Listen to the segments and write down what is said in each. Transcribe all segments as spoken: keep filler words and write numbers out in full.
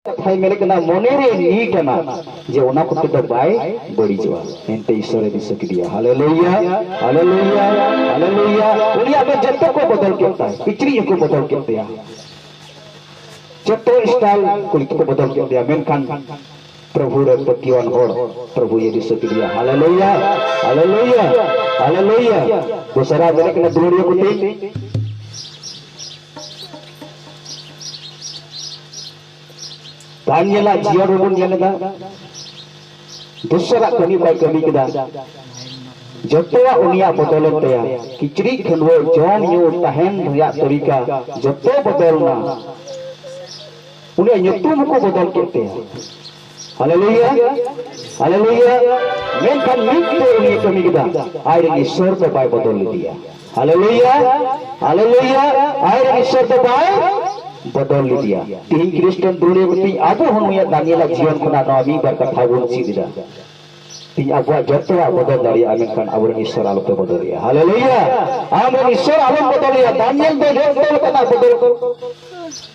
ᱠᱟᱛᱷᱟᱭ ᱢᱮᱱᱮᱫ ᱠᱟᱱᱟ, ᱢᱚᱱᱮ ᱨᱮ ᱱᱤᱭᱤᱴ ᱟᱱᱟ ᱡᱮ ᱚᱱᱟ ᱠᱚᱛᱮ ᱫᱚ ᱵᱟᱭ ᱵᱟᱹᱲᱤᱡᱚᱜᱼᱟ᱾ ᱮᱱᱛᱮ ᱤᱥᱚᱨᱮ ᱫᱤᱥᱟᱹ ᱠᱮᱫᱮᱭᱟ᱾ ᱦᱟᱞᱮᱞᱩᱭᱟ, ᱦᱟᱞᱮᱞᱩᱭᱟ, ᱦᱟᱞᱮᱞᱩᱭᱟ᱾ ᱩᱱᱤᱭᱟᱜ ᱫᱚ ᱡᱚᱛᱚ ᱠᱚ ᱵᱚᱫᱚᱞ ᱠᱮᱫ ᱛᱟᱭ, ᱠᱤᱪᱨᱤᱡ ᱦᱚᱸᱠᱚ ᱵᱚᱫᱚᱞ ᱠᱮᱫ ᱛᱟᱭᱟ, ᱡᱚᱛᱚ ᱥᱴᱟᱭᱤᱞ ᱠᱚ ᱵᱚᱫᱚᱞ ᱠᱮᱫ ᱛᱟᱭᱟ, ᱢᱮᱱᱠᱷᱟᱱ ᱯᱨᱚᱵᱷᱩ ᱨᱮ ᱯᱟᱹᱛᱭᱟᱹᱣᱟᱱ ᱦᱚᱲ ᱯᱨᱚᱵᱷᱩᱭ ᱫᱤᱥᱟᱹ ᱠᱮᱫᱮᱭᱟ᱾ ᱦᱟᱞᱮᱞᱩᱭᱟ, ᱦᱟᱞᱮᱞᱩᱭᱟ, ᱦᱟᱞᱮᱞᱩᱭᱟ᱾ ᱫᱚᱥᱨᱟ ᱢᱮᱱᱮᱫ ᱠᱟᱱᱟ, ᱫᱩᱞᱟᱹᱲᱤᱭᱟᱹ ᱠᱚ ᱛᱤᱧ, ᱫᱟᱱᱤᱭᱮᱞᱟᱜ ᱡᱤᱭᱚᱱ ᱨᱮᱵᱚᱱ ᱧᱮᱞ ᱮᱫᱟ, ᱫᱚᱥᱨᱟᱜ ᱠᱟᱹᱢᱤ ᱵᱟᱭ ᱠᱟᱹᱢᱤ ᱠᱮᱫᱟ, ᱡᱚᱛᱚᱣᱟᱜ ᱩᱱᱤᱭᱟᱜ ᱵᱚᱫᱚᱞᱮᱱ ᱛᱟᱭᱟ᱾ ᱠᱤᱪᱨᱤᱡ ᱠᱷᱟᱹᱰᱣᱟᱹᱜ, ᱡᱚᱢ ᱧᱩ, ᱛᱟᱦᱮᱱ ᱨᱮᱭᱟᱜ ᱛᱟᱹᱨᱤᱠᱟ ᱡᱚᱛᱚ ᱵᱚᱫᱚᱞ ᱮᱱᱟ᱾ ᱩᱱᱤᱭᱟᱜ ᱧᱩᱛᱩᱢ ᱦᱚᱸᱠᱚ ᱵᱚᱫᱚᱞ ᱠᱮᱫ ᱛᱟᱭᱟ᱾ ᱦᱟᱞᱮᱞᱩᱭᱟ, ᱦᱟᱞᱮᱞᱩᱭᱟ᱾ ᱢᱮᱱᱠᱷᱟᱱ ᱢᱤᱫ ᱛᱮ ᱩᱱᱤᱭ ᱠᱟᱹᱢᱤ ᱠᱮᱫᱟ, ᱟᱡ ᱨᱮᱱ ᱤᱥᱚᱨ ᱫᱚ ᱵᱟᱭ ᱵᱚᱫᱚᱞ ᱞᱮᱫᱮᱭᱟ᱾ ᱦᱟᱞᱮᱞᱩᱭᱟ, ᱦᱟᱞᱮᱞᱩᱭᱟ᱾ ᱟᱡ ᱨᱮᱱ ᱤᱥᱚᱨ ᱫᱚ ᱵᱟᱭ ᱵᱚᱫᱚᱞ ᱞᱮᱫᱮᱭᱟ᱾ ᱛᱤᱦᱤᱧ ᱠᱷᱨᱤᱥᱴᱟᱱ ᱫᱩᱲᱩᱵ ᱠᱟᱛᱮ ᱟᱵᱚ ᱦᱚᱸ ᱱᱩᱭᱟᱜ ᱫᱟᱱᱤᱭᱮᱞᱟᱜ ᱡᱤᱭᱚᱱ ᱠᱷᱚᱱᱟᱜ ᱱᱚᱣᱟ ᱢᱤᱫ ᱵᱟᱨ ᱠᱟᱛᱷᱟ ᱵᱚᱱ ᱪᱮᱫ ᱮᱫᱟ᱾ ᱛᱤᱦᱤᱧ ᱟᱵᱚᱣᱟᱜ ᱡᱚᱛᱚᱣᱟᱜ ᱵᱚᱫᱚᱞ ᱫᱟᱲᱮᱭᱟᱜᱼᱟ, ᱢᱮᱱᱠᱷᱟᱱ ᱟᱵᱚᱨᱮᱱ ᱤᱥᱚᱨ ᱟᱞᱚᱯᱮ ᱵᱚᱫᱚᱞᱮᱭᱟ᱾ ᱦᱟᱞᱮᱞᱩᱭᱟ᱾ ᱟᱢᱨᱮᱱ ᱤᱥᱚᱨ ᱟᱞᱚᱢ ᱵᱚᱫᱚᱞᱮᱭᱟ᱾ ᱫᱟᱱᱤᱭᱮᱞ ᱫᱚ ᱡᱚᱛᱚ ᱞᱮᱠᱟᱱᱟᱜ ᱵᱚᱫᱚᱞ,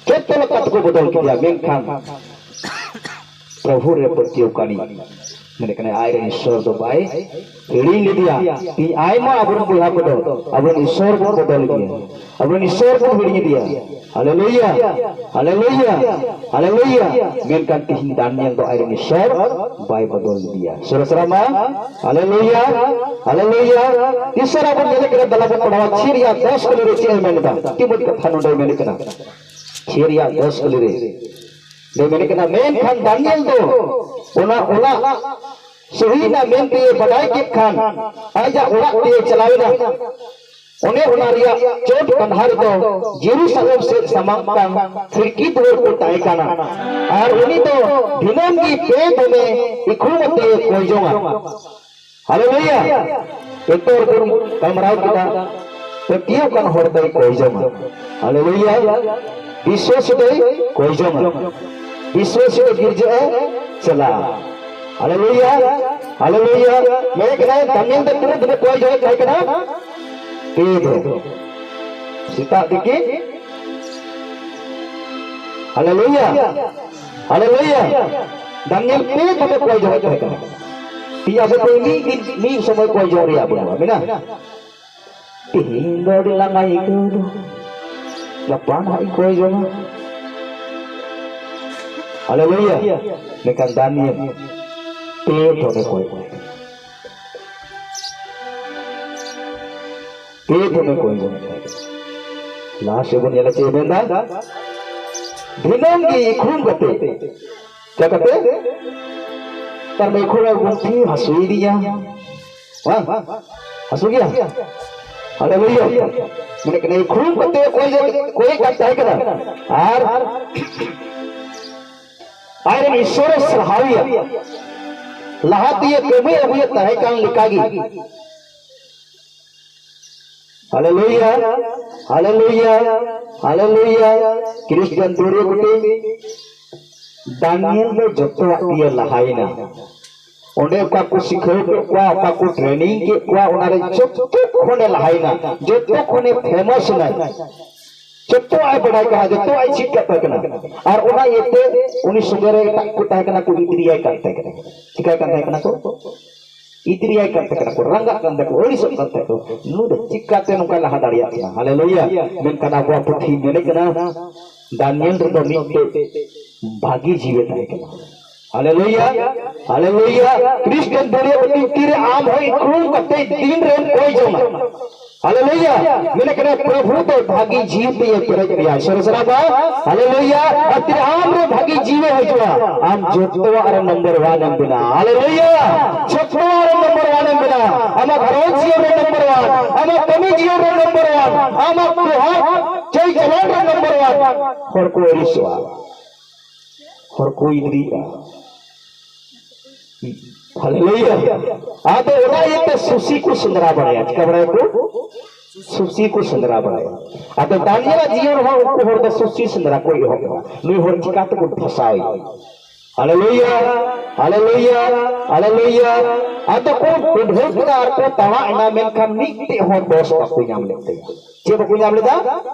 ᱡᱚᱛᱚ ᱞᱮᱠᱟ ᱛᱮᱠᱚ ᱵᱚᱫᱚᱞ ᱠᱮᱫᱮᱭᱟ, ᱢᱮᱱᱠᱷᱟᱱ ᱯᱨᱚᱵᱷᱩ ᱨᱮ ᱯᱟᱹᱛᱭᱟᱹᱣ ᱠᱟᱹᱱᱤᱡ, ᱢᱮᱱᱮᱫ ᱠᱟᱱᱟᱭ, ᱟᱡ ᱨᱮᱱ ᱤᱥᱚᱨ ᱫᱚ ᱵᱟᱭ ᱦᱤᱲᱤᱧ ᱞᱮᱫᱮᱭᱟ᱾ ᱛᱤᱦᱤᱧ ᱟᱭᱢᱟ ᱟᱵᱚᱨᱮᱱ ᱵᱚᱭᱦᱟ ᱠᱚᱫᱚ ᱟᱵᱚᱨᱮᱱ ᱤᱥᱚᱨ ᱵᱚᱱ ᱵᱚᱫᱚᱞ ᱞᱮᱫᱮᱭᱟ, ᱟᱵᱚᱨᱮᱱ ᱤᱥᱚᱨ ᱵᱚᱱ ᱦᱤᱲᱤᱧ ᱞᱮᱫᱮᱭᱟ᱾ ᱦᱟᱞᱮᱞᱩᱭᱟ, ᱦᱟᱞᱮᱞᱩᱭᱟ, ᱦᱟᱞᱮᱞᱩᱭᱟ᱾ ᱢᱮᱱᱠᱷᱟᱱ ᱛᱤᱦᱤᱧ ᱫᱟᱱᱤᱭᱮᱞ ᱫᱚ ᱟᱡ ᱨᱮᱱ ᱤᱥᱚᱨ ᱵᱟᱭ ᱵᱚᱫᱚᱞ ᱞᱮᱫᱮᱭᱟ᱾ ᱥᱚᱨᱚᱥᱨᱟ ᱢᱟ, ᱦᱟᱞᱮᱞᱩᱭᱟ, ᱦᱟᱞᱮᱞᱩᱭᱟ᱾ ᱛᱤᱥᱨᱟ ᱵᱚᱱ ᱧᱮᱞᱮᱫ ᱠᱟᱱᱟ, ᱫᱮᱞᱟ ᱵᱚᱱ ᱯᱟᱲᱦᱟᱣᱟ, ᱪᱷᱤ ᱨᱮᱭᱟᱜ ᱫᱚᱥ ᱠᱟᱹᱞᱤ ᱨᱮ ᱪᱮᱫ ᱮ ᱢᱮᱱ ᱮᱫᱟ? ᱛᱤᱢᱚᱛᱤ ᱠᱟᱛᱷᱟ ᱱᱚᱰᱮ ᱢᱮᱱᱮᱫ ᱠᱟᱱᱟ, ᱪᱷᱤ ᱨᱮᱭᱟᱜ ᱫᱚᱥ ᱠᱟᱹᱞᱤ ᱨᱮ᱾ ᱫᱚᱭ ᱢᱮᱱᱮᱫ ᱠᱟᱱᱟ, ᱢᱮᱱᱠᱷᱟᱱ ᱫᱟᱱᱤᱭᱮᱞ ᱫᱚ ᱚᱱᱟ ᱚᱲᱟᱜ ᱥᱟᱹᱦᱤᱭᱮᱱᱟ ᱢᱮᱱᱛᱮ ᱵᱟᱰᱟᱭ ᱠᱮᱫ ᱠᱷᱟᱱ, ᱟᱡᱟᱜ ᱚᱲᱟᱜ ᱛᱮ ᱪᱟᱞᱟᱣᱮᱱᱟ᱾ ᱚᱱᱮ ᱚᱱᱟ ᱨᱮᱭᱟᱜ ᱪᱚᱴ ᱠᱟᱸᱫᱷᱟ ᱨᱮᱫᱚ ᱡᱮᱨᱩᱥᱟᱞᱮᱢ ᱥᱮᱫ ᱥᱟᱢᱟᱝ ᱠᱟᱱ ᱠᱷᱤᱲᱠᱤ ᱫᱩᱣᱟᱹᱨ ᱠᱚ ᱛᱟᱦᱮᱸ ᱠᱟᱱᱟ᱾ ᱟᱨ ᱩᱱᱤ ᱫᱚ ᱫᱤᱱᱟᱹᱢ ᱜᱮ ᱯᱮ ᱫᱚᱢᱮ ᱤᱠᱷᱲᱩᱢ ᱟᱛᱮ ᱠᱚᱭ ᱡᱚᱝᱟ᱾ ᱦᱟᱞᱮᱞᱩᱭᱟ᱾ ᱮᱛᱚᱨ ᱵᱚᱱ ᱠᱟᱢᱨᱟᱣ ᱠᱮᱫᱟ, ᱯᱟᱹᱛᱭᱟᱹᱣ ᱠᱟᱱ ᱦᱚᱲ ᱫᱚᱭ ᱠᱚᱭ ᱡᱚᱝᱟ᱾ ᱦᱟᱞᱮᱞᱩᱭᱟ᱾ ᱵᱤᱥᱣᱟᱥᱤ ᱫᱚᱭ ᱠᱚᱭ ᱡᱚᱝᱟ᱾ ᱵᱤᱥᱣᱟᱥᱤ ᱫᱚ ᱜᱤᱨᱡᱟᱹ ᱮ ᱪᱟᱞᱟᱜᱼᱟ᱾ ᱦᱟᱞᱮᱞᱩᱭᱟ, ᱦᱟᱞᱮᱞᱩᱭᱟ᱾ ᱢᱮᱱᱮᱫ ᱠᱟᱱᱟᱭ, ᱫᱟᱱᱤᱭᱮᱞ ᱫᱚ ᱛᱤᱱᱟᱹᱜ ᱫᱤᱱ ᱮ ᱠᱚᱭ ᱡᱚᱝ ᱛᱟᱦᱮᱸ ᱠᱟᱱᱟ? ᱯᱮ ᱫᱤᱱ᱾ ᱥᱮᱛᱟᱜ ᱛᱤᱠᱤᱱ᱾ ᱦᱟᱞᱮᱞᱩᱭᱟ᱾ ᱦᱟᱞᱮᱞᱩᱭᱟ᱾ ᱫᱟᱱᱤᱭᱮᱞ ᱯᱮ ᱫᱷᱟᱣ ᱠᱚᱭ ᱡᱚᱝ ᱛᱟᱦᱮᱸ ᱠᱟᱱᱟ᱾ ᱛᱤ ᱟᱵᱚ ᱫᱚ ᱢᱤᱫ ᱫᱤᱱ, ᱢᱤᱫ ᱥᱚᱢᱚᱭ ᱠᱚᱭ ᱡᱚᱝ ᱨᱮᱭᱟᱜ ᱵᱟᱹᱱᱩᱜᱼᱟ, ᱢᱮᱱᱟ? ᱛᱮᱦᱮᱧ ᱫᱚ ᱟᱹᱰᱤ ᱞᱟᱸᱜᱟᱧ ᱟᱹᱭᱠᱟᱹᱣ ᱫᱚ, ᱜᱟᱯᱟ ᱱᱟᱦᱟᱜ ᱤᱧ ᱠᱚᱭ ᱡᱚᱝᱟ᱾ ᱦᱟᱞᱮᱞᱩᱭᱟ᱾ ᱢᱮᱱᱠᱷᱟᱱ ᱫᱟᱱᱤᱭᱮᱞ ᱯᱮ ᱫᱷᱟᱣ ᱠᱚᱭ ᱡᱚᱝ᱾ ᱯᱮ ᱫᱷᱟᱣ ᱠᱚᱭ ᱡᱚᱝ᱾ ᱞᱟᱦᱟ ᱥᱮᱫ ᱵᱚᱱ ᱧᱮᱞᱟ ᱪᱮᱫ ᱮ ᱢᱮᱱᱫᱟ? ᱫᱤᱱᱟᱹᱢ ᱜᱮ ᱤᱠᱷᱲᱩᱢ ᱠᱟᱛᱮ, ᱪᱮᱠᱟ ᱠᱟᱛᱮ? ᱛᱟᱨ ᱢᱟᱱᱮ ᱤᱠᱷᱲᱩᱢ ᱜᱩᱱᱴᱷᱤ ᱦᱟᱹᱥᱩᱭᱮᱫᱤᱧᱟ᱾ ᱵᱟᱝ? ᱦᱟᱹᱥᱩ ᱜᱮᱭᱟ? ᱦᱟᱞᱮᱞᱩᱭᱟ᱾ ᱢᱟᱱᱮ ᱠᱟᱱᱟ ᱤᱠᱷᱲᱩᱢ ᱠᱟᱛᱮ ᱠᱚᱭ, ᱠᱚᱭ ᱠᱟᱱ ᱛᱟᱦᱮᱸ ᱠᱟᱱᱟ᱾ ᱟᱨ ᱟᱡᱨᱮᱱ ᱤᱥᱥᱚᱨᱮ ᱥᱟᱨᱦᱟᱣᱮᱭᱟ᱾ ᱞᱟᱦᱟ ᱛᱮᱭᱮ ᱠᱟᱹᱢᱤ ᱟᱹᱜᱩᱭᱮᱫ ᱛᱟᱦᱮᱸ ᱠᱟᱱ ᱞᱮᱠᱟᱜᱮ᱾ ᱦᱟᱞᱮᱞᱩᱭᱟ, ᱦᱟᱞᱮᱞᱩᱭᱟ, ᱦᱟᱞᱮᱞᱩᱭᱟ᱾ ᱠᱷᱨᱤᱥᱴᱟᱱ ᱫᱩᱲᱩᱵ ᱠᱟᱛᱮ ᱫᱟᱱᱤᱭᱮᱞ ᱫᱚ ᱡᱚᱛᱚᱣᱟᱜ ᱫᱤᱭᱮ ᱞᱟᱦᱟᱭᱮᱱᱟ᱾ ᱚᱸᱰᱮ ᱚᱠᱟ ᱠᱚ ᱥᱤᱠᱷᱟᱹᱣ ᱠᱮᱫ ᱠᱚᱣᱟ, ᱚᱠᱟ ᱠᱚ ᱴᱨᱮᱱᱤᱝ ᱠᱮᱫ ᱠᱚᱣᱟ, ᱚᱱᱟᱨᱮ ᱡᱚᱛᱚ ᱠᱷᱚᱱᱮ ᱞᱟᱦᱟᱭᱮᱱᱟ, ᱡᱚᱛᱚ ᱠᱷᱚᱱᱮ ᱯᱷᱮᱢᱟᱥ ᱮᱱᱟ᱾ ᱡᱚᱛᱚᱣᱟᱜ ᱮ ᱵᱟᱲᱟᱭ ᱠᱟᱱᱟ, ᱡᱚᱛᱚᱣᱟᱜ ᱮ ᱪᱮᱫ ᱠᱟᱜ ᱛᱟᱦᱮᱸ ᱠᱟᱱᱟ᱾ ᱟᱨ ᱚᱱᱟ ᱤᱭᱟᱹᱛᱮ ᱩᱱᱤ ᱥᱚᱸᱜᱮ ᱨᱮ ᱮᱴᱟᱜ ᱠᱚ ᱛᱟᱦᱮᱸ ᱠᱟᱱᱟ ᱠᱚ, ᱤᱫᱨᱤᱭᱟᱭ ᱠᱟᱱ ᱛᱟᱦᱮᱸ ᱠᱟᱱᱟ᱾ ᱪᱤᱠᱟᱭ ᱠᱟᱱ ᱛᱟᱦᱮᱸ ᱠᱟᱱᱟ ᱠᱚ? ᱤᱫᱨᱤᱭᱟᱭ ᱠᱟᱱ ᱛᱟᱦᱮᱸ ᱠᱟᱱᱟ ᱠᱚ, ᱨᱟᱸᱜᱟᱜ ᱠᱟᱱ ᱛᱟᱦᱮᱸ ᱠᱚ, ᱟᱹᱲᱤᱥᱚᱜ ᱠᱟᱱ ᱛᱟᱦᱮᱸ ᱠᱚ᱾ ᱱᱩᱭ ᱫᱚ ᱪᱤᱠᱟᱛᱮ ᱱᱚᱝᱠᱟ ᱞᱟᱦᱟ ᱫᱟᱲᱮᱭᱟᱜ ᱠᱟᱱᱟ? ᱦᱟᱞᱮᱞᱩᱭᱟ᱾ ᱢᱮᱱᱠᱷᱟᱱ ᱟᱵᱚᱣᱟᱜ ᱯᱩᱛᱷᱤ ᱢᱮᱱᱮᱫ ᱠᱟᱱᱟ, ᱫᱟᱱᱤᱭᱮᱞ ᱨᱮᱫᱚ ᱢᱤᱫᱴᱮᱡ ᱵᱷᱟᱹᱜᱤ ᱡᱤᱣᱤ ᱛᱟᱦᱮᱸ ᱠᱟᱱᱟ᱾ ᱦᱟᱞᱮᱞᱩᱭᱟ, ᱦᱟᱞᱮᱞᱩᱭᱟ᱾ ᱠᱷᱨᱤᱥᱴᱟᱱ ᱫᱩᱲᱤᱭᱟᱹ ᱵᱤᱱᱛᱤ ᱨᱮ ᱟᱢ ᱦᱚᱸ ᱤᱠᱷᱲᱩᱢ ᱠᱟᱛᱮ ᱫᱤᱱ ᱨᱮᱢ ᱠᱚᱭ ᱡᱚᱝᱟ᱾ ᱦᱟᱞᱮᱞᱩᱭᱟ᱾ ᱢᱮᱱᱮᱫ ᱠᱟᱱᱟ, ᱯᱨᱚᱵᱷᱩ ᱫᱚ ᱵᱷᱟᱹᱜᱤ ᱡᱤᱣᱤ ᱛᱮᱭ ᱯᱮᱨᱮᱡ ᱢᱮᱭᱟ᱾ ᱥᱚᱨᱮᱥ ᱨᱟᱵᱟ, ᱦᱟᱞᱮᱞᱩᱭᱟ᱾ ᱟᱨ ᱛᱤᱨᱮ ᱟᱢ ᱨᱮ ᱵᱷᱟᱹᱜᱤ ᱡᱤᱣᱤ ᱦᱤᱡᱩᱜᱼᱟ, ᱟᱢ ᱡᱚᱛᱚᱣᱟᱜ ᱨᱮ ᱱᱚᱢᱵᱚᱨ ᱚᱣᱟᱱ ᱮᱢ ᱵᱮᱱᱟᱜᱼᱟ᱾ ᱦᱟᱞᱮᱞᱩᱭᱟ᱾ ᱡᱚᱛᱚᱣᱟᱜ ᱨᱮ ᱱᱚᱢᱵᱚᱨ ᱚᱣᱟᱱ ᱮᱢ ᱵᱮᱱᱟᱜᱼᱟ᱾ ᱟᱢᱟᱜ ᱜᱷᱟᱨᱚᱸᱡᱽ ᱡᱤᱭᱚᱱ ᱨᱮ ᱱᱚᱢᱵᱚᱨ ᱚᱣᱟᱱ, ᱟᱢᱟᱜ ᱠᱟᱹᱢᱤ ᱡᱤᱭᱚᱱ ᱨᱮ ᱱᱚᱢᱵᱚᱨ ᱚᱣᱟᱱ, ᱟᱢᱟᱜ ᱰᱚᱦᱟᱨ ᱪᱟᱹᱭ ᱪᱟᱞᱟᱱ ᱨᱮ ᱱᱚᱢᱵᱚᱨ ᱚᱣᱟᱱ᱾ ᱦᱚᱲ ᱠᱚ ᱟᱹᱲᱤᱥᱚᱜᱼᱟ, ᱦᱚᱲ ᱠᱚ ᱤᱫᱤᱭᱮᱫᱼᱟ᱾ ᱦᱟᱞᱮᱞᱩᱭᱟ᱾ ᱟᱫᱚ ᱚᱱᱟ ᱤᱭᱟᱹᱛᱮ ᱥᱩᱥᱤ ᱠᱚ ᱥᱮᱸᱫᱽᱨᱟ ᱵᱟᱲᱟᱭᱟ᱾ ᱪᱤᱠᱟ ᱵᱟᱲᱟᱭᱟ ᱠᱚ? ᱥᱩᱥᱤ ᱠᱚ ᱥᱮᱸᱫᱽᱨᱟ ᱵᱟᱲᱟᱭᱟ᱾ ᱟᱫᱚ ᱫᱟᱱᱤᱭᱮᱞᱟᱜ ᱡᱤᱭᱚᱱ ᱨᱮᱦᱚᱸ ᱩᱱᱠᱩ ᱦᱚᱲ ᱫᱚ ᱥᱩᱥᱤ ᱥᱮᱸᱫᱽᱨᱟ ᱠᱚ ᱮᱦᱚᱵ ᱮᱱᱟ᱾ ᱱᱩᱭ ᱦᱚᱲ ᱪᱤᱠᱟ ᱛᱮᱠᱚ ᱯᱷᱟᱥᱟᱣ ᱮᱭᱟ? ᱦᱟᱞᱮᱞᱩᱭᱟ, ᱦᱟᱞᱮᱞᱩᱭᱟ, ᱦᱟᱞᱮᱞᱩᱭᱟ᱾ ᱟᱫᱚ ᱠᱚ ᱵᱤᱰᱷᱟᱹᱣ ᱠᱮᱫᱟ ᱟᱨ ᱠᱚ ᱛᱟᱲᱟᱜ ᱮᱱᱟ, ᱢᱮᱱᱠᱷᱟᱱ ᱢᱤᱫᱴᱮᱡ ᱦᱚᱸ ᱫᱚᱥ ᱵᱟᱠᱚ ᱧᱟᱢ ᱞᱮᱫ ᱛᱟᱭᱟ᱾ ᱪᱮᱫ ᱵᱟᱠᱚ ᱧᱟᱢ ᱞᱮᱫᱟ?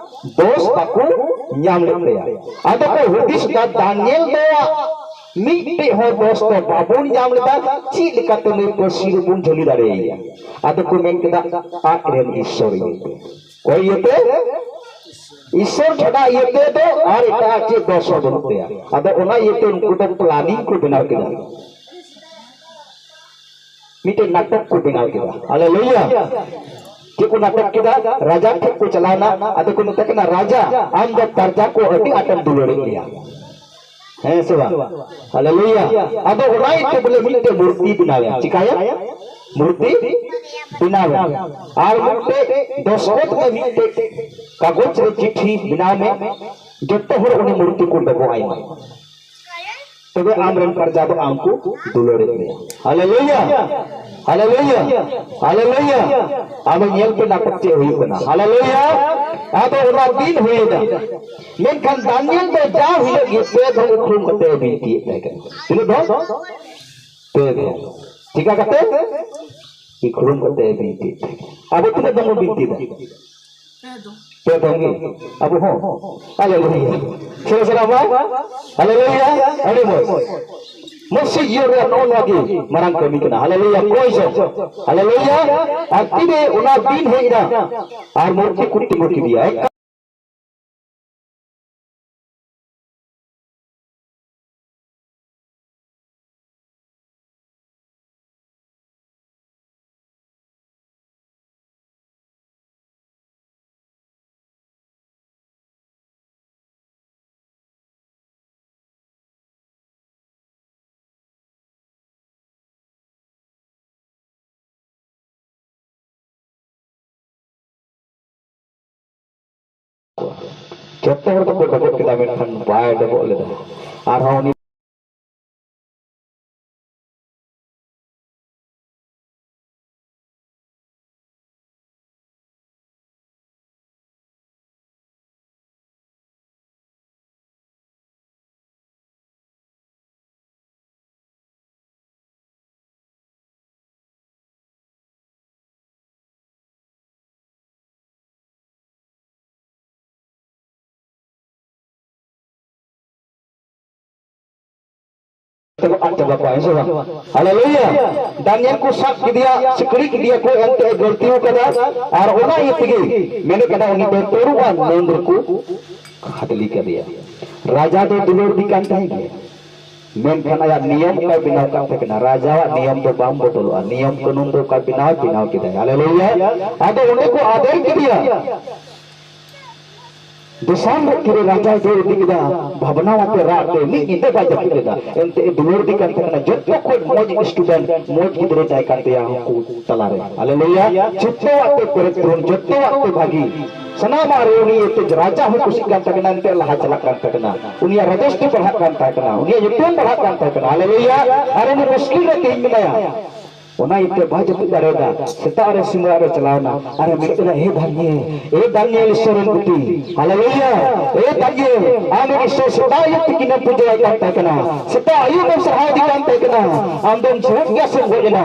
ᱫᱳᱥ ᱵᱟᱠᱚ ᱧᱟᱢ ᱞᱮᱫ ᱛᱟᱭᱟ᱾ ᱟᱫᱚ ᱠᱚ ᱦᱩᱫᱤᱥ ᱮᱫᱟ, ᱫᱟᱱᱤᱭᱮᱞ ᱫᱚ ᱢᱤᱫᱴᱮᱡ ᱦᱚᱸ ᱫᱳᱥ ᱫᱚ ᱵᱟᱵᱚᱱ ᱧᱟᱢ ᱞᱮᱫᱟ, ᱪᱮᱫ ᱞᱮᱠᱟᱛᱮ ᱱᱩᱭ ᱯᱟᱹᱥᱤ ᱨᱮᱵᱚᱱ ᱡᱷᱟᱹᱞᱤ ᱫᱟᱲᱮᱭᱟᱭᱟ? ᱟᱫᱚ ᱠᱚ ᱢᱮᱱ ᱠᱮᱫᱟ, ᱟᱡ ᱨᱮᱱ ᱤᱥᱥᱚᱨ ᱤᱭᱟᱹᱛᱮ᱾ ᱚᱠᱚᱭ ᱤᱭᱟᱹᱛᱮ? ᱤᱥᱥᱚᱨ ᱪᱷᱟᱰᱟ ᱤᱭᱟᱹᱛᱮ ᱫᱚ ᱟᱨ ᱮᱴᱟᱜ ᱪᱮᱫ ᱫᱳᱥ ᱦᱚᱸ ᱵᱟᱹᱱᱩᱜ ᱛᱟᱭᱟ᱾ ᱟᱫᱚ ᱚᱱᱟ ᱤᱭᱟᱹᱛᱮ ᱩᱱᱠᱩ ᱫᱚ planning ᱠᱚ ᱵᱮᱱᱟᱣ ᱠᱮᱫᱟ᱾ ᱢᱤᱫᱴᱮᱱ ᱱᱟᱴᱚᱠ ᱠᱚ ᱵᱮᱱᱟᱣ ᱠᱮᱫᱟ᱾ ᱦᱟᱞᱮᱞᱩᱭᱟ! ᱪᱮᱫ ᱠᱚ ᱱᱟᱴᱚᱠ ᱠᱮᱫᱟ? ᱨᱟᱡᱟ ᱴᱷᱮᱱ ᱠᱚ ᱪᱟᱞᱟᱣᱱᱟ, ᱟᱫᱚ ᱠᱚ ᱢᱮᱛᱟᱭ ᱠᱟᱱᱟ, "ᱨᱟᱡᱟ, ᱟᱢ ᱫᱚ ᱯᱨᱚᱡᱟ ᱠᱚ ᱟᱹᱰᱤ ᱟᱸᱴᱮᱢ ᱫᱩᱞᱟᱹᱲᱮᱫ ᱞᱮᱭᱟ, ᱦᱮᱸ ᱥᱮ ᱵᱟᱝ?" ᱦᱟᱞᱮᱞᱩᱭᱟ! ᱟᱫᱚ ᱚᱱᱟ ᱤᱭᱟᱹᱛᱮ ᱵᱚᱞᱮ ᱢᱤᱫᱴᱮᱱ ᱢᱩᱨᱛᱤ ᱵᱮᱱᱟᱣᱮᱭᱟ᱾ ᱪᱤᱠᱟᱭᱟ? ᱢᱩᱨᱛᱤ ᱵᱮᱱᱟᱣᱮᱭᱟ᱾ ᱟᱨ ᱢᱤᱫᱴᱮᱡ ᱫᱚᱥᱠᱚᱛ ᱢᱮ, ᱢᱤᱫᱴᱮᱡ ᱠᱟᱜᱚᱡᱽ ᱨᱮ ᱪᱤᱴᱷᱤ ᱵᱮᱱᱟᱣ ᱢᱮ, ᱡᱚᱛᱚ ᱦᱚᱲ ᱩᱱᱤ ᱢᱩᱨᱛᱤ ᱠᱚ ᱰᱚᱵᱚᱜ ᱟᱭ ᱢᱟ᱾ ᱛᱚᱵᱮ ᱟᱢᱨᱮᱱ ᱯᱨᱚᱡᱟ ᱫᱚ ᱟᱢ ᱠᱚ ᱫᱩᱞᱟᱹᱲᱮᱫ ᱢᱮᱭᱟ᱾ ᱦᱟᱞᱮᱞᱩᱭᱟ! ᱦᱟᱞᱮᱞᱩᱭᱟ! ᱦᱟᱞᱮᱞᱩᱭᱟ! ᱟᱫᱚ ᱧᱮᱞ ᱯᱮ ᱱᱟᱴᱚᱠ ᱪᱮᱫ ᱦᱩᱭᱩᱜ ᱠᱟᱱᱟ᱾ ᱦᱟᱞᱮᱞᱩᱭᱟ! ᱟᱫᱚ ᱚᱱᱟ ᱫᱤᱱ ᱦᱩᱭᱮᱱᱟ᱾ ᱢᱮᱱᱠᱷᱟᱱ ᱫᱟᱱᱤᱭᱮᱞ ᱫᱚ ᱡᱟᱣ ᱦᱤᱞᱳᱜ ᱜᱮ ᱯᱮ ᱫᱷᱟᱣ ᱩᱠᱷᱲᱩᱢ ᱠᱟᱛᱮ ᱮ ᱵᱤᱱᱛᱤᱭᱮᱫ ᱛᱟᱦᱮᱸ ᱠᱟᱱᱟ᱾ ᱛᱤᱱᱟᱹᱜ ᱫᱷᱟᱣ? ᱯᱮ ᱫᱷᱟᱣ᱾ ᱪᱤᱠᱟ ᱠᱟᱛᱮ? ᱩᱠᱷᱲᱩᱢ ᱠᱟᱛᱮ ᱮ ᱵᱤᱱᱛᱤᱭᱮᱫ ᱛᱟᱦᱮᱸ ᱠᱟᱱᱟ᱾ ᱟᱵᱚ ᱛᱤᱱᱟᱹᱜ ᱫᱷᱟᱣ ᱵᱚᱱ ᱵᱤᱱᱛᱤᱭᱮᱫᱟ? ᱯᱮ ᱫᱚᱢ ᱜᱮ᱾ ᱟᱵᱚ ᱦᱚᱸ᱾ ᱦᱟᱞᱮᱞᱩᱭᱟ᱾ ᱥᱮᱨᱮᱧ ᱥᱟᱱᱟ ᱵᱚᱱᱟ? ᱦᱟᱞᱮᱞᱩᱭᱟ᱾ ᱟᱹᱰᱤ ᱢᱚᱡᱽ᱾ ᱢᱟᱹᱥᱤ ᱡᱤᱭᱚᱱ ᱨᱮᱭᱟᱜ ᱱᱚᱜᱼᱚ ᱱᱚᱣᱟ ᱜᱮ ᱢᱟᱨᱟᱝ ᱠᱟᱹᱢᱤ ᱠᱟᱱᱟ᱾ ᱦᱟᱞᱮᱞᱩᱭᱟ᱾ ᱠᱚᱭ ᱡᱚᱝ᱾ ᱦᱟᱞᱮᱞᱩᱭᱟ᱾ ᱟᱨ ᱛᱤᱨᱮ ᱚᱱᱟ ᱫᱤᱱ ᱦᱮᱡ ᱮᱱᱟ, ᱟᱨ ᱢᱩᱨᱛᱤ ᱠᱚ ᱛᱤᱸᱜᱩ ᱠᱮᱫᱮᱭᱟ᱾ ᱡᱚᱛᱚ ᱦᱚᱲ ᱫᱚᱠᱚ ᱰᱚᱵᱚᱜ ᱠᱮᱫᱟ, ᱢᱮᱱᱠᱷᱟᱱ ᱵᱟᱭ ᱰᱚᱵᱚᱜ ᱞᱮᱫᱟ᱾ ᱟᱨᱦᱚᱸ ᱩᱱᱤ ᱟᱫ ᱪᱟᱵᱟ ᱠᱚᱣᱟ, ᱦᱮᱸ ᱥᱮ ᱵᱟᱝ? ᱦᱟᱞᱮᱞᱩᱭᱟ! ᱫᱟᱱᱤᱭᱮᱞ ᱠᱚ ᱥᱟᱵ ᱠᱮᱫᱮᱭᱟ, ᱥᱤᱠᱲᱤ ᱠᱮᱫᱮᱭᱟ ᱠᱚ, ᱮᱱᱛᱮ ᱮ ᱜᱟᱹᱞᱛᱤ ᱟᱠᱟᱫᱟ᱾ ᱟᱨ ᱚᱱᱟ ᱤᱭᱟᱹ ᱛᱮᱜᱮ ᱢᱮᱱᱮᱫ ᱠᱟᱱᱟ, ᱩᱱᱤ ᱫᱚ ᱛᱟᱹᱨᱩᱵ ᱟᱜ ᱱᱟᱹᱢ ᱨᱮᱠᱚ ᱠᱷᱟᱫᱽᱞᱮ ᱠᱮᱫᱮᱭᱟ᱾ ᱨᱟᱡᱟ ᱫᱚ ᱫᱩᱞᱟᱹᱲ ᱫᱤ ᱠᱟᱱ ᱛᱟᱦᱮᱸ ᱜᱮᱭᱟ, ᱢᱮᱱᱠᱷᱟᱱ ᱟᱭᱟᱜ ᱱᱤᱭᱚᱢ ᱚᱠᱟᱭ ᱵᱮᱱᱟᱣ ᱠᱟᱜ ᱛᱟᱦᱮᱸ ᱠᱟᱱᱟ? ᱨᱟᱡᱟᱣᱟᱜ ᱱᱤᱭᱚᱢ ᱫᱚ ᱵᱟᱝ ᱵᱚᱫᱚᱞᱚᱜᱼᱟ᱾ ᱱᱤᱭᱚᱢ ᱠᱟᱹᱱᱩᱱ ᱫᱚ ᱚᱠᱟᱭ ᱵᱮᱱᱟᱣ, ᱵᱮᱱᱟᱣ ᱠᱮᱫᱟᱭ᱾ ᱦᱟᱞᱮᱞᱩᱭᱟ! ᱟᱫᱚ ᱚᱸᱰᱮ ᱠᱚ ᱟᱫᱮᱨ ᱠᱮᱫᱮᱭᱟ᱾ ᱫᱚᱥᱟᱨ ᱦᱤᱞᱳᱜ ᱛᱤᱨᱮ ᱨᱟᱡᱟᱭ ᱫᱟᱹᱲ ᱤᱫᱤ ᱠᱮᱫᱟ, ᱵᱷᱟᱵᱽᱱᱟ ᱟᱛᱮ, ᱨᱟᱜ ᱛᱮ, ᱢᱤᱫ ᱧᱤᱫᱟᱹ ᱵᱟᱭ ᱡᱟᱹᱯᱤᱫ ᱞᱮᱫᱟ᱾ ᱮᱱᱛᱮ ᱮ ᱫᱩᱞᱟᱹᱲ ᱤᱫᱤ ᱠᱟᱱ ᱛᱟᱦᱮᱸ ᱠᱟᱱᱟ, ᱡᱚᱛᱚ ᱠᱷᱚᱱ ᱢᱚᱡᱽ student, ᱢᱚᱡᱽ ᱜᱤᱫᱽᱨᱟᱹ ᱛᱟᱦᱮᱸ ᱠᱟᱱ ᱛᱟᱭᱟ ᱩᱱᱠᱩ ᱛᱟᱞᱟᱨᱮ᱾ ᱦᱟᱞᱮᱞᱩᱭᱟ! ᱡᱚᱛᱚᱣᱟᱜ ᱛᱮ ᱯᱮᱨᱮᱡ ᱯᱩᱨᱚᱱ, ᱡᱚᱛᱚᱣᱟᱜ ᱛᱮ ᱵᱷᱟᱹᱜᱤ, ᱥᱟᱱᱟᱢᱟᱜ ᱨᱮ ᱩᱱᱤ ᱮᱱᱛᱮ ᱨᱟᱡᱟ ᱦᱚᱸ ᱠᱩᱥᱤᱜ ᱠᱟᱱ ᱛᱟᱦᱮᱸ ᱠᱟᱱᱟ, ᱮᱱᱛᱮ ᱞᱟᱦᱟ ᱪᱟᱞᱟᱜ ᱠᱟᱱ ᱛᱟᱦᱮᱸ ᱠᱟᱱᱟ, ᱩᱱᱤᱭᱟᱜ ᱨᱟᱡᱚᱥᱨᱤ ᱵᱟᱲᱦᱟᱜ ᱠᱟᱱ ᱛᱟᱦᱮᱸ ᱠᱟᱱᱟ, ᱩᱱᱤᱭᱟᱜ ᱧᱩᱛᱩᱢ ᱵᱟᱲᱦᱟᱜ ᱠᱟᱱ ᱛᱟᱦᱮᱸ ᱠᱟᱱᱟ᱾ ᱦᱟᱞᱮᱞᱩᱭᱟ! ᱟᱨ ᱩᱱᱤ ᱢᱩᱥᱠᱤᱞ ᱨᱮ ᱛᱮᱦᱮᱧ ᱢᱮᱱᱟᱭᱟ᱾ ᱚᱱᱟ ᱤᱭᱟᱹᱛᱮ ᱵᱟᱭ ᱡᱟᱹᱯᱤᱫ ᱫᱟᱲᱮᱭᱟᱫᱟ᱾ ᱥᱮᱛᱟᱜ ᱨᱮ ᱥᱤᱢ ᱚᱲᱟᱜ ᱨᱮ ᱪᱟᱞᱟᱣ ᱮᱱᱟ ᱟᱨ ᱮ ᱢᱮᱱ ᱠᱮᱫᱟ, "ᱦᱮ ᱫᱟᱱᱤᱭᱮᱞ, ᱮ ᱫᱟᱱᱤᱭᱮᱞ, ᱤᱥᱥᱚᱨ ᱨᱮᱱ ᱜᱩᱛᱤ, ᱦᱟᱞᱮᱞᱩᱭᱟ! ᱮ ᱫᱟᱱᱤᱭᱮᱞ, ᱟᱢ ᱨᱮᱱ ᱤᱥᱥᱚᱨ ᱥᱮᱛᱟᱜ ᱟᱹᱭᱩᱵ ᱛᱤᱠᱤᱱ ᱮᱢ ᱯᱩᱡᱟᱹ ᱟᱭ ᱠᱟᱱ ᱛᱟᱦᱮᱸ ᱠᱟᱱᱟ, ᱥᱮᱛᱟᱜ ᱟᱹᱭᱩᱵ ᱮᱢ ᱥᱟᱨᱦᱟᱣ ᱤᱫᱤ ᱠᱟᱱ ᱛᱟᱦᱮᱸ ᱠᱟᱱᱟ, ᱟᱢ ᱫᱚᱢ ᱡᱷᱮᱲᱮᱫ ᱜᱮᱭᱟ ᱥᱮᱢ ᱜᱚᱡ ᱮᱱᱟ?"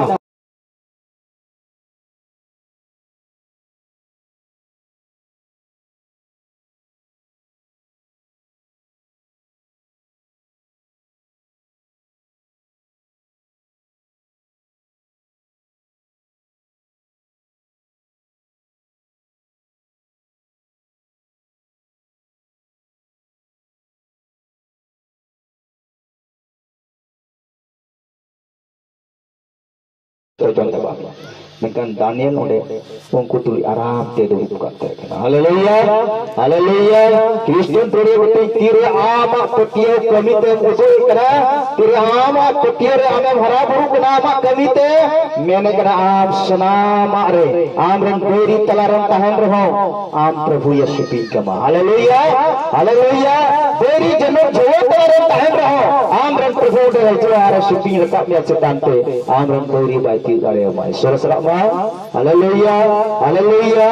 ᱡᱚᱡᱚᱢ ᱫᱚ ᱵᱟᱝ᱾ ᱢᱮᱱᱠᱷᱟᱱ ᱫᱟᱱᱤᱭᱮᱞ ᱚᱸᱰᱮ ᱩᱱᱠᱩ ᱛᱩᱞᱩᱡ ᱟᱨᱟᱢ ᱛᱮ ᱫᱩᱲᱩᱵ ᱠᱟᱱ ᱛᱟᱦᱮᱸ ᱠᱟᱱᱟ᱾ ᱦᱟᱞᱮᱞᱩᱭᱟ! ᱦᱟᱞᱮᱞᱩᱭᱟ! ᱠᱷᱨᱤᱥᱴᱟᱱ ᱛᱩᱲᱤ ᱢᱤᱫᱴᱤᱡ ᱛᱤᱨᱮ ᱟᱢᱟᱜ ᱯᱟᱹᱛᱭᱟᱹᱣ ᱠᱟᱹᱢᱤ ᱛᱮᱢ ᱩᱫᱩᱜ ᱮᱫ ᱠᱟᱱᱟ, ᱛᱤᱨᱮ ᱟᱢᱟᱜ ᱯᱟᱹᱛᱭᱟᱹᱣ ᱨᱮ ᱟᱢᱮᱢ ᱦᱟᱨᱟ ᱵᱩᱨᱩᱜ ᱠᱟᱱᱟ, ᱟᱢᱟᱜ ᱠᱟᱹᱢᱤ ᱛᱮ, ᱢᱮᱱᱮᱫ ᱠᱟᱱᱟ, ᱟᱢ ᱥᱟᱱᱟᱢᱟᱜ ᱨᱮ, ᱟᱢ ᱨᱮᱱ ᱵᱟᱹᱭᱨᱤ ᱛᱟᱞᱟ ᱨᱮᱢ ᱛᱟᱦᱮᱱ ᱨᱮᱦᱚᱸ, ᱟᱢ ᱯᱨᱚᱵᱷᱩᱭ ᱥᱤᱯᱤᱧ ᱠᱟᱢᱟ᱾ ᱦᱟᱞᱮᱞᱩᱭᱟ! ᱦᱟᱞᱮᱞᱩᱭᱟ! ᱵᱟᱹᱭᱨᱤ ᱡᱮᱱᱚ ᱡᱷᱟᱹᱣᱟᱹ ᱛᱟᱞᱟ ᱨᱮᱢ ᱛᱟᱦᱮᱱ ᱨᱮᱦᱚᱸ, ᱟᱢ ᱨᱮᱱ ᱯᱨᱚᱵᱷᱩ ᱚᱸᱰᱮ ᱦᱤᱡᱩᱜᱼᱟ ᱟᱨ ᱥᱤᱯᱤᱧ ᱨᱟᱠᱟᱵ ᱢᱮᱭᱟ ᱪᱮᱛᱟᱱ ᱛᱮ, ᱟᱢ ᱨᱮᱱ ᱵᱟᱹᱭᱨᱤ ᱵᱟᱭ ᱛᱤᱭᱳᱜ ᱫᱟᱲᱮᱭᱟᱢᱟ᱾ ᱤᱥᱚᱨ ᱥᱟᱞᱟᱜ ᱢᱟ᱾ ᱦᱟᱞᱮᱞᱩᱭᱟ! ᱦᱟᱞᱮᱞᱩᱭᱟ!